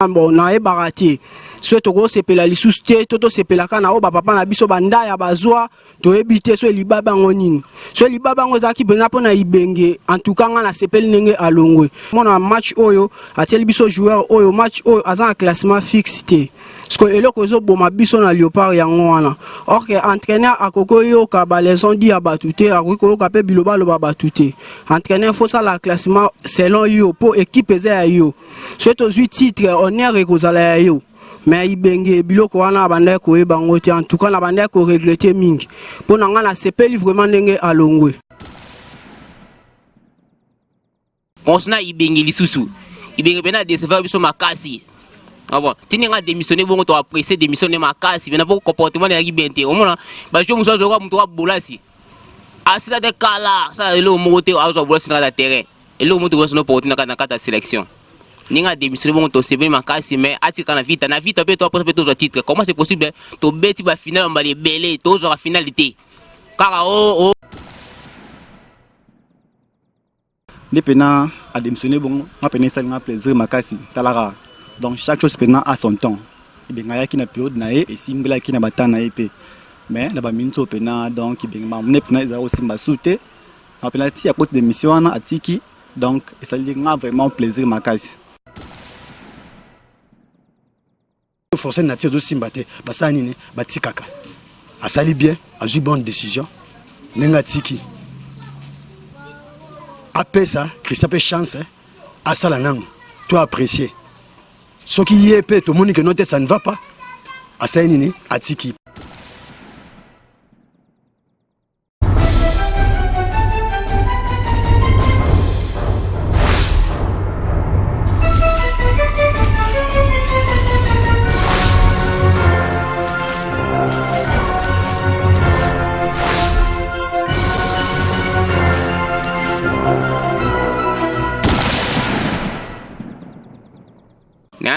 Bon, nayebaka te soki tokosepela lisusu te to tosepelaka na oyo bapapa na biso bandaya bazwa, toyebi te so elibabe yango nini, so elibabe yango ezalaki mpenza mpo na Ibenge. En tout cas, ngai nasepeli ndenge alongwe. Mona match oyo atieli biso joueur oyo, match oyo aza na classement fixe te, parce que eloko ezoboma biso na Léopard yango wana. Or que entraîneur akoki koyoka baleçon di ya bato te, akoki koyoka mpe bilobaloba bato te. Entraîneur faut sala classement selon yo, mpo équipe eza ya yo. Soki tozwi titre, honneur ekozala ya yo. Mais Ibenge, biloko wana abandaki koyeba yango te. En tout cas, na bandaki koregretter mingi. Mpo na ngai, nasepeli vraiment ndenge alongwe. Concernant Ibenge lisusu, Ibenge mpe na décevoir biso makasi. Ah bon, tini nga démissionné bongo, to apprécier démissionné makasi mais na po comportement na bien te. Omona ba joueur mosusu azwaka moto wa bolasi asila te kala, asala eloko moko te, azwa bolasi na kati ya terrain, eloko moko te bolasi no porte na kati ya sélection. Ndenge adémissionné bongo, tosepeli makasi, mais atika na Vita. Na Vita mpe toaposa mpe tozwa titre. Comment c'est possible tobeti bafinale bambala ebele, tozwaka finale te kaka o? Nde mpena adémissionné bongo, nga mpena esali nga plaisir makasi. Talaka, donc chaque chose mpena a son temps. Ibenge ayaki na période na ye, esimbelaki na batemps na ye mpe, mais na baminute oyo mpena, donc Ibenge mamune mpena ezala kosimba su te. Nga mpena ti akoti démission wana, atiki, donc esali nga vraiment plaisir makasi. Force nature ezosimba te, basala nini? Batikaka. Asali bien, azwi bonne décision ndenge atiki, apesa Christian mpe chance asala nanu to apprécier. Soki ye mpe tomoni ke no te, ça ne va pas, asali nini? Atiki.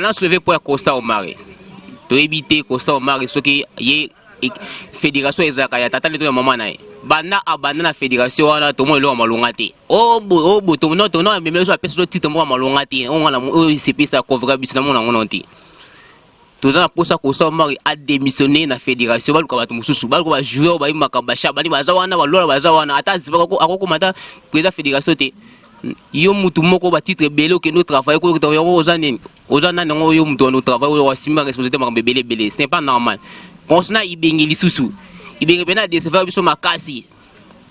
Na soulevé po ya Constant Omari. Toyebi te Constant Omari soki ye fédération ezalaka ya tata nde to ya mama na ye. Banda abanda na fédération wana, tomona eloko ya malonga te. Obo tono tono amemeli so, apesi so titre moko ya malonga te. Oyo ngana oyo esepesa convaincre biso, namona yango nano te. Toza na mposa Constant Omari adémissionné na fédération, baluka bato mosusu, baluka bajoueur bayebi makambo. Bashabani baza wana, balola baza wana, ata akokoma ata président fédération te. Yo mutu moko, batitre ebele, okende otravaille yango, oza nini? Oza nani yango? Yo mutu wana otravaille, oyo wasimba responsabilité, makambo ebele ebele, ce n'est pas normal. Concernant Ibenge lisusu, Ibenge mpe na décevoir biso makasi.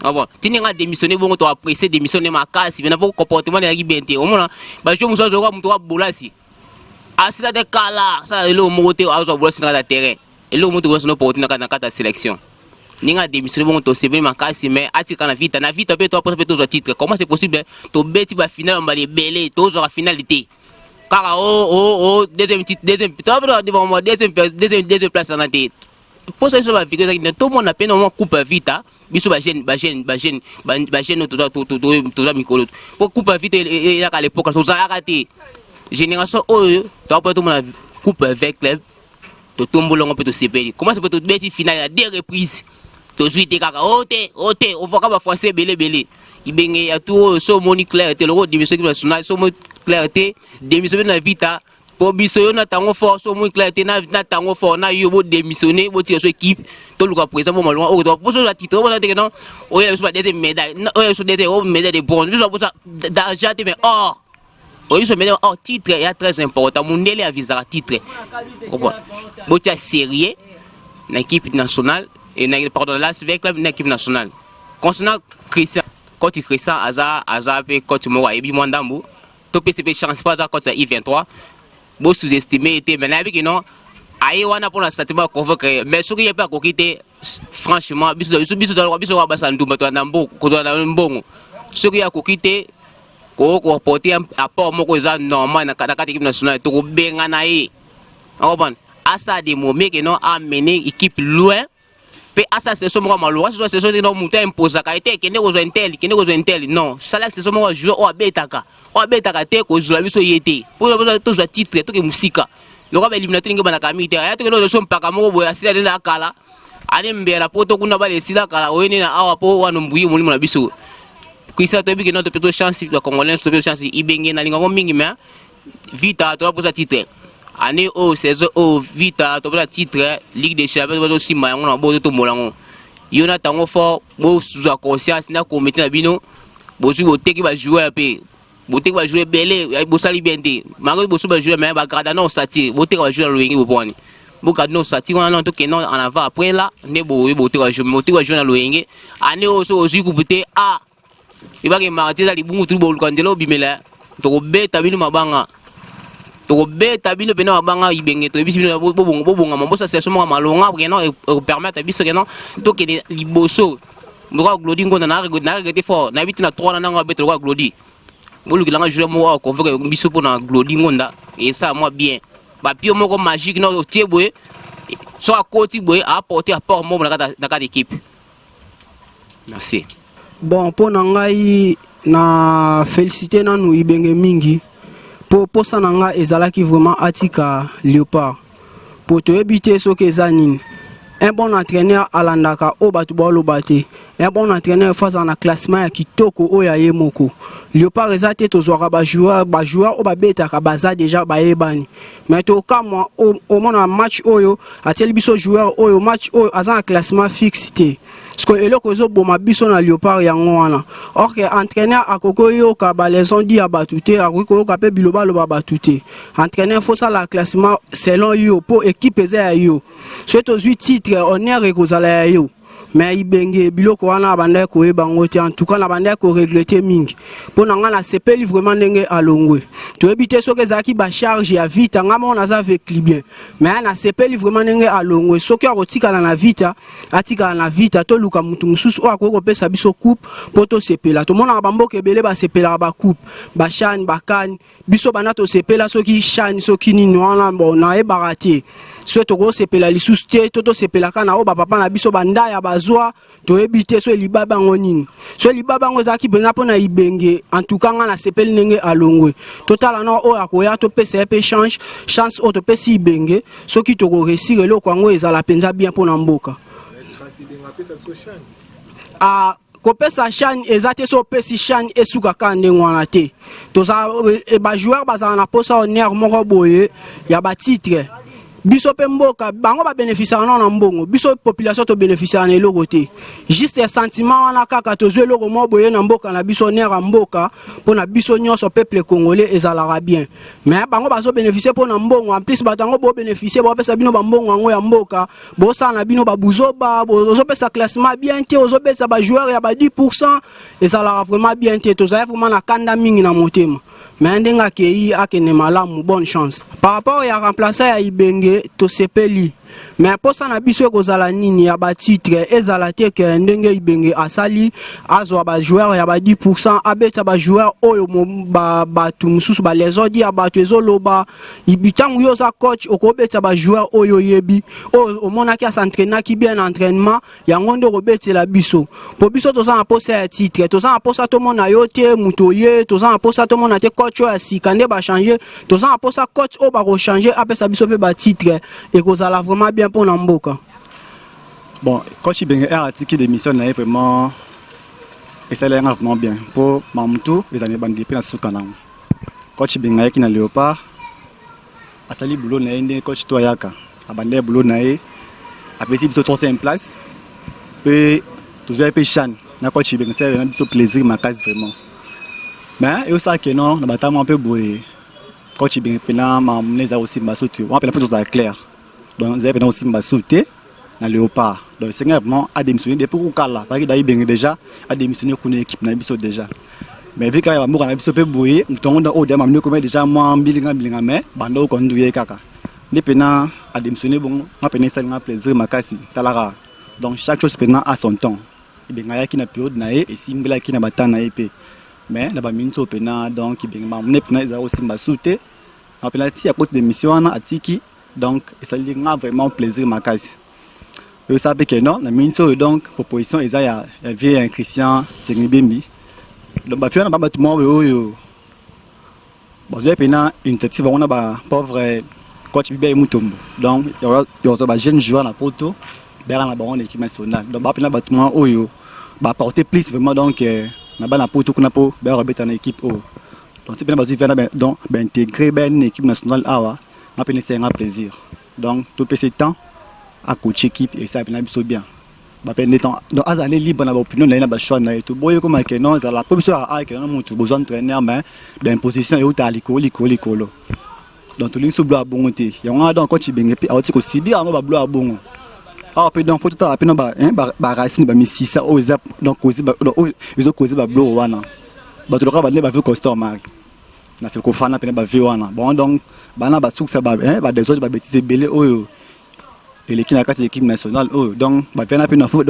Ah bon, tini nga démissionné bongo, to apprécier démissionné makasi mais na po comportement na bien te. Omona ba joueur mosusu azwaka moto wa bolasi asila te kala, asala eloko moko te, azwa bolasi na kati ya terrain, eloko moko te bolasi no porte na kati ya sélection. Ndenge adémissionné bongo, tosepeli makasi, mais atika na Vita. Na Vita mpe toaposa mpe tozwa titre. Comment c'est possible tobeti bafinale bambala ebele, tozwaka finale te kaka o deuxième titre, deuxième deuxième deuxième deuxième place wana te? Mposa biso bavictoire ezalaki tomona mpe na mwa coupe ya Vita. Biso bajeune, bajeune, bajeune, bajeune, toza mikolo po coupe ya Vita eyaka. À l'époque tozalaka te. Génération oyo toapoya tomona coupe avec club, totombola yango mpe tosepeli. Comment c'est tobeti finale ya deux reprises, tozwi te kaka o te o te? Ovaka bafrançais ebele ebele. Ibenge ya tu oyo, so omoni clair te, loko démission équipe nationale, so omoni clair te, démission mpe na Vita, po biso yo na tango fort. So omoni clair te na tango fort na yo, bodémissionne, botika so équipe, toluka président bo malonga oyo poso la titre. Oyo teke non, oyo biso ba deuxième médaille, oyo biso deuxième, oyo médaille de bronze, biso baposa d'argent te, mais or oyo biso médaille or. Titre ya très important, mundele avisaka titre. Botia sérieux na équipe nationale et na, pardon, la SV Club, na équipe nationale. Concernant Christian, coach Christian aza mpe coach moko ayebi mwa ndambu, topesi mpe chance mpo aza coach ya U23. Bo sous-estime ye te, mais nayebi ke non, aye wana mpona sentiment ya convaincre. Mais soki ye mpe akoki te, franchement, biso biso biso biso basala ndumba, tolanda mbongo, kozala na mbongo. Soki ye akoki te koapporter apport moko eza normal na kati équipe nationale, tokobengana ye. Okopana asala de momie ke non, amener équipe loin mpe asala sélection moko ya malonga. Soso sélection te, moto aimposaka ye te, kende kozwa un tel, kende kozwa un tel. Non, sala sélection moko ya joueur oyo abetaka, oyo abetaka te, kozwa biso ye te mpo tozwa titre, toke mosika. Lokola baéliminatoire ndenge bandaka mingi te, aya tokende kozwa so mpaka moko boye asila nde na kala ane mbela po to kuna bala esila kala, oye nde na awa mpo wana mbuyi molimo na biso. Krista, toyebi ke no, tope to chance bacongolais, tope chance. Ibenge nalingango mingi, mais Vita toza posa titre. Année oyo, saison oyo, Vita tobela titre Ligue des Champions, tosimba yango na maboko, totombola yango. Yo na Tango Fort, bozwa conscience na comité na bino. Bozwi, boteki bajoueur mpe boteki bajoueur ebele, bosali bien te. Malgré boso bajoueur, mais bagrada na osatire, boteka bajoueur na loyenge bopwani, bograde na osatire wana tokende en avant. Après là nde boye boteka bajoueur, boteka bajoueur na loyenge. Année oyo so ozwi coupe te, a ebaki marti eza libungu tulu, boluka nzela obimela, tokobeta bino mabanga, tokobeta bino mpena mabanga. Ibenge, toyebisi bino, bobongama, bosa saison moko malonga keno ekopermettre biso keno tokende liboso. Lokola Glodi Ngonda, na regretter fort, nayebi te na 3 na nango abeta lokola Glodi. Bolukilanga joueur moko aconvaincre biso mpona Glodi Ngonda, esala mwa bien. Bapio moko magique na otie boye, so akoti boye, aapporte apport moko na kati équipe. Merci. Bon, mpo na ngai, na félicité nanu Ibenge mingi, mpo posa na ngai ezalaki vraiment atika Léopard, mpo toyebi te soki eza nini. Un bon entraîneur alandaka oyo bato baoloba te. Un bon entraîneur faut azala na classement ya kitoko oyo ya ye moko. Léopard eza te, tozwaka bajoueur, bajoueur oyo babetaka baza déjà bayebani, mais tokamwa omona match oyo atieli biso joueur oyo, match oyo aza na classement fixe te. Parce que eloko ezoboma biso na Léopard yango wana. Or que entraîneur akoki koyoka baleçon di ya bato te, akoki koyoka mpe bilobaloba bato te. Entraîneur faut sala classement selon yo, mpo équipe eza ya yo. Soki tozwi titre, honneur ekozala ya yo. Mais Ibenge, biloko wana abandaki koyeba yango te. En tout cas, na bandaki koregretter mingi. Mpo na ngai, nasepeli vraiment ndenge alongwe. Toyebi te soki ezalaki bacharge ya Vita. Ngai moko naza véclubien, mais nasepeli vraiment ndenge alongwe. Soki akotikala na Vita, atikala na Vita, toluka mutu mosusu oyo akoki kopesa biso coupe mpo tosepela. Tomonaka bamboka ebele basepelaka bacoupe, bachane, bakane. Biso banda tosepela soki chane, soki nini wana, bon, nayebaka te soki tokosepela lisusu te to tosepelaka na oyo bapapa na biso bandaya bazwa. Toyebi te so elibabe yango nini, so elibabe yango ezalaki mpenza mpo na Ibenge. En tout cas, ngai nasepeli ndenge alongwe. Totala na oyo akoya, topesa ye mpe change chance oyo topesi Ibenge. Soki tokoréussir eloko yango, ezala mpenza bien mpo na mboka. Ah, kopesa chane eza te. So opesi chane, esuka kaka ndenge wana te. Toza bajoueur, bazala na posa honneur moko boye ya batitre. Biso mpe mboka, bango babénéficiaka nano na mbongo, biso population tobénéficiaka na eloko te. Juste sentiment wana kaka, tozwi eloko moko boye na mboka na biso, honneur ya mboka mpo na biso nyonso peuple congolais, ezalaka bien. Mais bango bazobénéficie mpo na mbongo. En plus, bato yango bobénéficie, bapesa bino bambongo yango ya mboka, bosala na bino babuzoba. Ozopesa classement bien te, ozobetisa bajoueur ya ba 10, ezalaka vraiment bien te. Tozali vraiment na kanda mingi na motema, mais ndenge akei, akende malamu, bonne chance. Par rapport ya remplaçant ya Ibenge, tosepeli, mais mposa na biso ekozala nini ya batitre? Ezala te ke ndenge Ibenge asali, azwa bajoueur ya ba 10, abeta bajoueur oyo bato mosusu balesodi ya bato ezoloba. Ntango yo oza coach, okobeta bajoueur oyo oyebi, oyo omonaki as'entraînaki bien na entraînement, yango nde okobetela biso. Mpo biso toza na posa ya titre, toza na posa tomona yo te moto oye, toza na posa tomona te coach oyo ya sika nde bachange. Toza na posa coach oyo bakochange apesa biso mpe batitre, ekozala vraiment bien mpo na mboka. Bon, coach Ibenge r atiki démission na ye, vraiment esali yanga vraiment bien, mpo mamutu ezali ebandi mpe na suka nango. Coach Ibenge ayaki na Léopard, asali boulot na ye ndenge coach to ayaka, abandi boulot na ye, apesi biso troisième place mpe tozwaki mpe chane na coach Ibenge. Esali na biso plaisir makasi vraiment. Mais eyosala ke non, na batama mpe boye, coach Ibenge mpena makambo eza kosimba so te. Wana mpena mpo tozala clair, donc ezali mpena kosimba so te na Léopard. Donc esengeli vraiment adémissionner depuis kokala paki da Ibenge déjà adémissionner kuna équipe na biso déjà. Mais vu kaka bamboka na biso mpe boye, moto yango oyo deya mamino ekomi déjà mwa mbilinga mbilinga, mais banda okondu ye kaka nde mpena adémissionner bongo. Nga mpena esali nga plaisir makasi. Talaka, donc chaque chose mpena a son temps. Ibenge ayaki na période na ye, esimbelaki na batemps na ye mpe, mais na baminiti oyo mpena, donc Ibenge mamune mpena ezala kosimba su te. Nga mpena ti akoti démission wana atiki, donc esali nga vraiment plaisir makasi. Oyo esala mpe ke non, na miniti oyo, donc proposition eza ya vieux ya Christian Thierry Bembi. Donc bafi wana ba bato moko boye oyo bazwaki mpena initiative bango na bapauvre coach Bibi Mutombo, donc yakozwa bajeune joueur na poto, bayaka na bango na équipe nationale. Donc baa mpena bato moko oyo baapporter plus vraiment, donc na bana poto kuna mpo bayaka kobeta na équipe oyo. Donc ti mpena bazwi vena, donc baintégrer baya na équipe nationale awa. Nga mpe nesala nga plaisir. Donc topesa temps acoacher équipe, esala mpe na biso bien. Bape nde temps, donc azala nde libre na baopinion na ye, na bachoix na ye. Toboyi ekoma ke non, ezala po biso ake non, motu bozwa entraîneur, mais baimposition eutaka likolo, likolo, likolo. Donc tolingi so bilo ya bongo te. Yango wana, donc coach Ibenge mpe awuti kosibir yango, babilo ya bongo awa mpe. Donc faut totala mpe na baracine, bamisisa oyo eza donc oyo ezokoze babiloko wana. Bato lokola bande bavieux Constant Omari na fe kofana pene, bavieux wana. Bon, donc bana basukisa badésordre, babêtises ebele oyo eleki na kati ya équipe nationale oyo. Donc bavieux na mpe na faut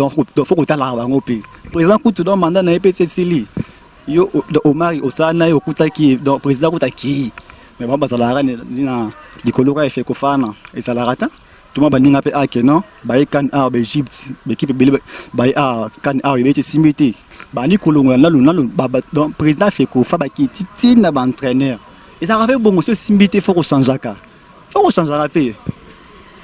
kotalaka bango mpe. Président kutu, donc mandat na ye mpe esili. Yo Omari osala na ye, okutaki, donc président kuta akei, mais bango bazalaka na likolo kaka. Efe kofana ezalaka ta tuma baninga mpe ake non, baye CAN awa, baEgypte, baéquipe ebele baye awa CAN awa, ebeti, esimbi te, bandi kolongola nanu nanu. Donc président FECOFA bakiti ntina baentraîneur, ezalaka mpe bongo. So esimbi te, faut kochangeaka, faut kochangeaka mpe.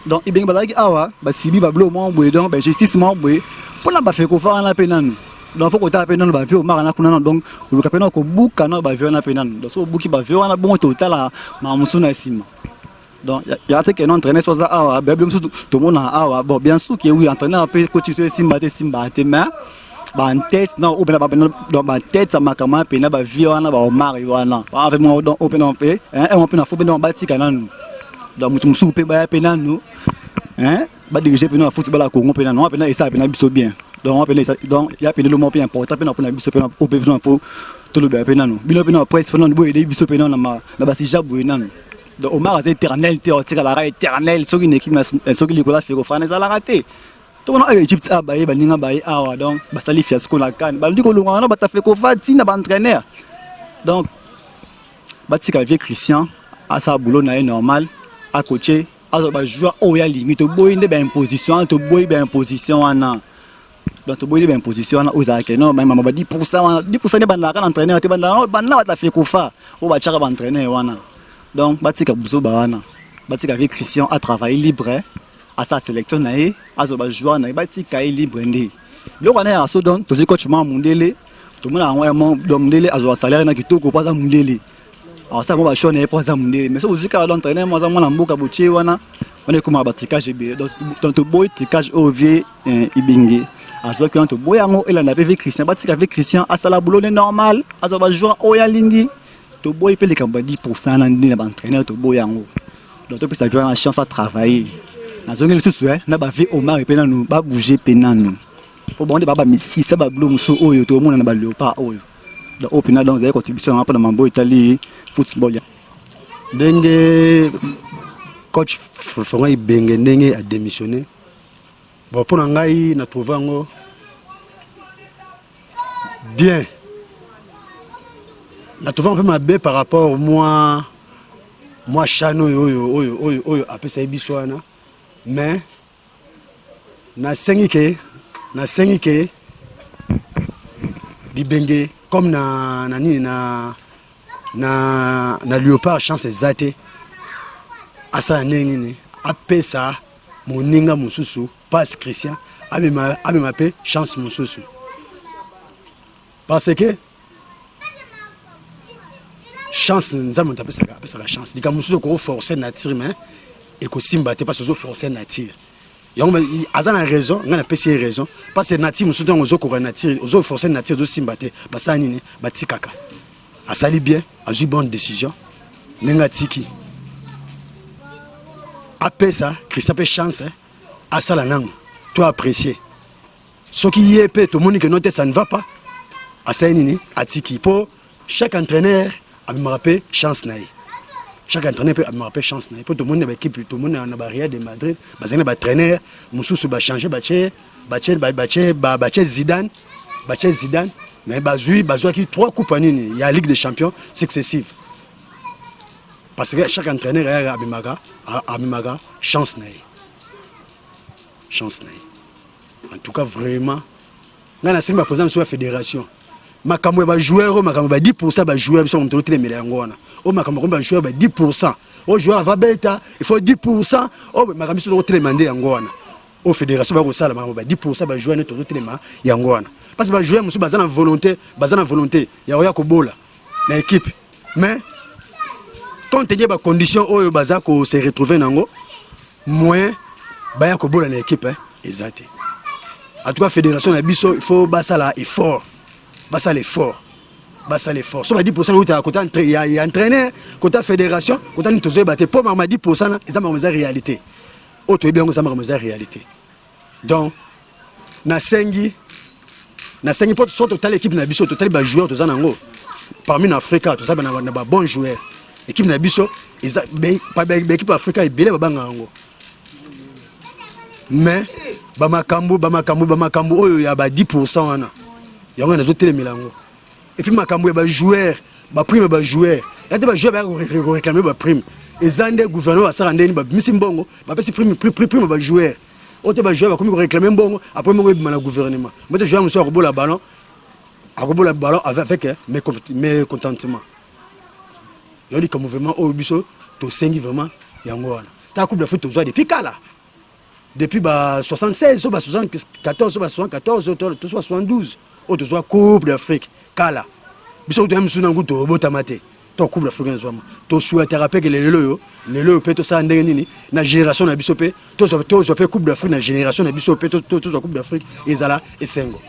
Donc Ibenge bazalaki awa, basibi babilo moko boye, donc bajustice moko boye mpona baFECOFA wana mpe nanu. Donc faut kotala mpe nanu bavieux Omar na kuna nanu. Donc oluka mpe nanu kobuka nanu bavieux wana mpe nanu. Donc so obuki bavieux wana bongo, totala makambo mosusu na nsima. Donc ya te ke non, entraîneur so aza awa, babilo mosusu tomona awa. Bon, bien sûr ke oui, entraîneur mpe koti, so esimba te, esimba te, mais bantête non, oyo mpena donc bantête ya makambo wana mpena, bavieux wana, baOmar wana wana mpe. Donc oyo mpena mpe mpe na faut mpe batika nanu. Donc moto mosusu mpe baya mpe nanu badirige mpe na football ya Congo mpe nanu wana mpena esala mpena biso bien. Donc wana mpena, donc ya pene lo moko mpe important mpe na mpona biso mpe oyo mpe na faut tolobela mpe nanu. Bino mpe na presse, faut nanu boyede biso mpe nanu na basija boye nanu. Donc Omar aza éternel te, otikalaka éternel soki na équipe, soki likolo ya FECOFA wana ezalaka te. Tokona oyo Egypte awa, baye baninga baye awa, donc basali fiasco na CAN, balobi kolonga wana bato ya FECOFA, ntina baentraîneur. Donc batika vieux Christian asala boulot na ye normal, acoacher, azwa bajoueur oyo alingi. Toboyi nde baimposition wana, toboyi baimposition wana. Donc toboyi nde baimposition wana oyo ezalaka non, mama ba 10 % wana, 10 % nde bandaka na entraîneur te, banda bato ya FECOFA oyo batiaka baentraîneur wana. Donc batika buzoba wana, batika vieux Christian atravaille libre, asala sélection na ye, azwa bajoueur na ye, batika ye libre. Nde biloko wana yaka so. Donc tozwi coach mwa mundele, tomona yango. Donc mundele azwaka salaire na kitoko mpo aza mundele, asala mo bachoix na ye mpo aza mundele. Mais so bozwi kaka donc entraîneur mo aza mwana mboka, botie wana wana, ekomaka batricage ebele. Donc toboyi tricage oyo vieux Ibenge azwaki wana, toboyi yango. Elanda mpe vieux Christian, batika vieux Christian asala boulot ne normal, azwa bajoueur oyo alingi. Toboyi mpe likambo ya 10 % na nde na baentraîneur, toboyi yango. Donc topesa joueur na chance atravailler. Nazongi lisusu na bavieux Omar mpe nanu babouge mpe nanu, po bango nde baa bamisisa babilo mosusu oyo tomona na baléopard oyo. Donc oyo mpena, donc ezali contribution yanga mpona mambo etali football. Ndenge coach Florent Ibenge, ndenge adémissionné, bon, mpo na ngai na trouve yango bien, na trouve yango mpe mabe par rapport mwa CHAN oyo apesaki biso wana. Mais nasengi ke Ibenge comme na nini na Léopard, chance eza te, asala ndenge nini, apesa moninga mosusu passe, Christian amema mpe chance mosusu, parce que chance, Nzambe moto apesaka chance. Likambo mosusu okoforce nature, mais ekosimba te, parce ozoforce nature. Yango aza na raison, ngai napesi ye raison, parce que nature mosusu, ntango ozokoka nature, ozoforce nature, ezosimba te. Basala nini? Batikaka. Asali bien, azwi bonne décision ndenge atiki, apesa Christian mpe chance asala nanu, to apprécier. Soki ye mpe tomoni ke no te, ça ne va pas, asali nini? Atiki. Mpo chaque entraîneur abimaka mpe chance na ye, chaque entraîneur mpe abimaka mpe chance na ye. Mpo tomoni na baéquipe, tomoni na baReal de Madrid, bazali na baentraîneur mosusu, bachange, batie Zidane, batie Zidane, mais bazwi, bazwaki trois coupe nini ya Ligue des champions successive, parce que chaque entraîneur ayaka, abimaka chance na ye, chance na ye. En tout cas, vraiment, ngai nasengi baprésident biso ya fédération, makambo ya bajoueur oyo, makambo ba 10 % bajoueur, biso moto totelemela yango wana. Oyo makambo komi bajoueur ba 10 %, oyo joueur ava beta, il faut 10 %. Oyo makambo biso tokotelema nde yango wana. Oyo fédération bakosala makambo ba 10 % bajoueur nde tozotelema yango wana, parce que bajoueur mosusu baza na volonté ya koya kobola na équipe, mais Compte tenu ba conditions oyo baza ko se retrouver nango, moyen baya kobola na équipe eza te. En tout cas, fédération na biso, il faut basala effort, basala effort, basala effort. So ba 10% eutaka kota ya entraîneur, kota fédération, kota nini, tozoyeba te. Mpo makambo ya 10% na eza makambo eza réalité oyo toyebi yango, eza makambo eza réalité. Donc nasengi mpo so totali équipe na biso, totali bajoueur toza nango parmi na Afrika, toza na babon joueur. Équipe na biso eza baéquipe Afrika ebele babanga yango, mais bamakambo oyo ya ba 10% wana, yango nazotelemela yango. Et puis makambo ya bajoueur, baprime ya bajoueur ya te, bajoueur baya koréclame baprime. Eza nde gouvernement basala ndeni, babimisi mbongo, bapesi prime, prime ya bajoueur oyo te. Bajoueur bakomi koréclame mbongo, après mbongo ebima na gouvernement. Mote joueur mosusu akobola ballon, akobola ballon avec mécontentement. Yango likambo vraiment oyo biso tosengi vraiment yango wana. Ta Coupe d'Afrique tozwa depuis kala, depuis ba 76 so ba 74 so ba 74 to so ba 72 oyo tozwa Coupe d'Afrique kala. Biso toya mosusu nangu tobotama te to Coupe d'Afrique ezwama. Tosouhaitaka mpe ke lelo oyo mpe tosala ndenge nini na génération na biso mpe tozwa mpe Coupe d'Afrique na génération na biso mpe tozwa Coupe d'Afrique. Ezala esengo,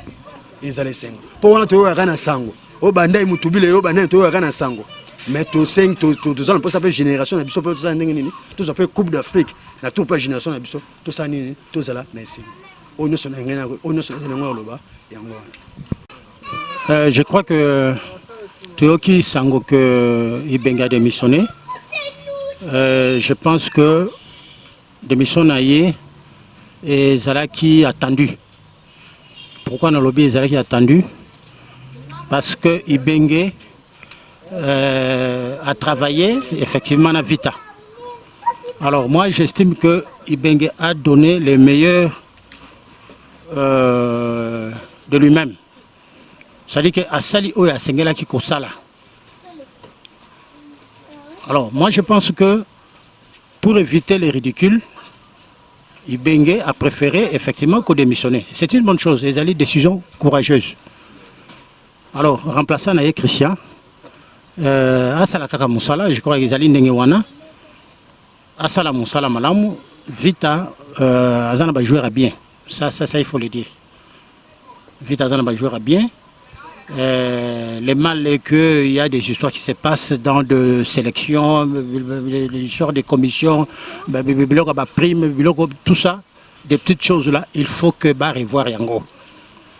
ezala esengo, mpo wana toyokaka na sango oyo bandai mutubile oyo bandai toyokaka na sango. Mais tosengi, toza na mposa mpe génération na biso mpe tosala ndenge nini tozwa mpe Coupe d'Afrique na tour mpe génération na biso tosala nini, tozala na esengo. Oyo nyonso na ngai, oyo nyonso eza nango ya koloba yango wana. Je crois que toyoki sango que Ibenge a démissionné. Je pense que démission na ye ezalaki attendu. Pourquoi nalobi ezalaki attendu? Parce que Ibenge a travaillé effectivement na Vita. Alors moi, j'estime que Ibenge a donné le meilleur de lui-même. C'est-à-dire que asali oyo asengelaki kosala. Alors moi, je pense que pour éviter les ridicules, Ibenge a préféré effectivement démissionner. C'est une bonne chose, ezali décision courageuse. Alors remplaçant na ye Christian, asala kaka mosala. Je crois ezali ndenge wana, asala mosala malamu. Vita aza na bajoueur ya bien, ça il faut le dire. Vita aza na bajoueur ya bien. Le mal est qu'il y a des histoires qui se passent dans des sélections, des histoires de commissions, biloko ba prime, biloko, tout ça, des petites choses là, il faut que ba revoir yango.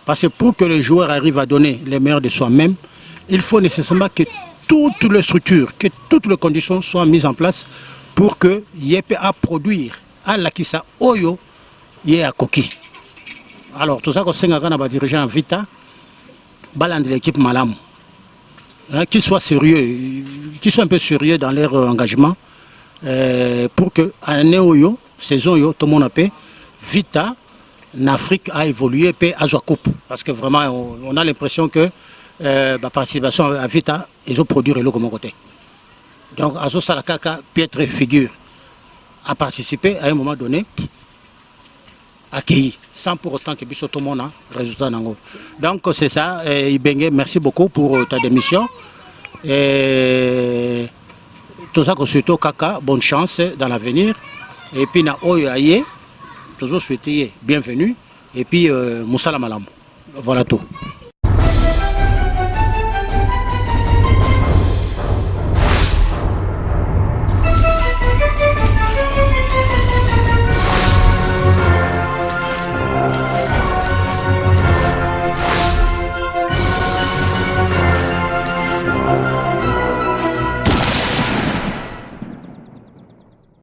Parce que pour que le joueur arrive à donner le meilleur de soi-même, il faut nécessairement que toutes les structures, que toutes les conditions soient mises en place pour que ye mpe aproduire, alakisa oyo ye akoki. Alors toza kosengaka na badirigeant ya Vita balandela équipe malamu, hein, qu'ils soient sérieux, qu'ils soient un peu sérieux dans leur engagement pour que année oyo, saison oyo, tomona mpe Vita na Afrique a évolué mpe azwa coupe, parce que vraiment on a l'impression que baparticipation à Vita ezoproduire eloko moko te. Donc azosala kaka piètre figure, a participer à un moment donné, accueilli, sans pour autant que biso tomona résultat nango. Donc c'est ça. Et Ibenge, merci beaucoup pour ta démission et toza kosouhaiter kaka bonne chance dans l'avenir. Et puis na oyo aye, tozosouhaiter ye bienvenue et puis mosala malamu. Voilà tout.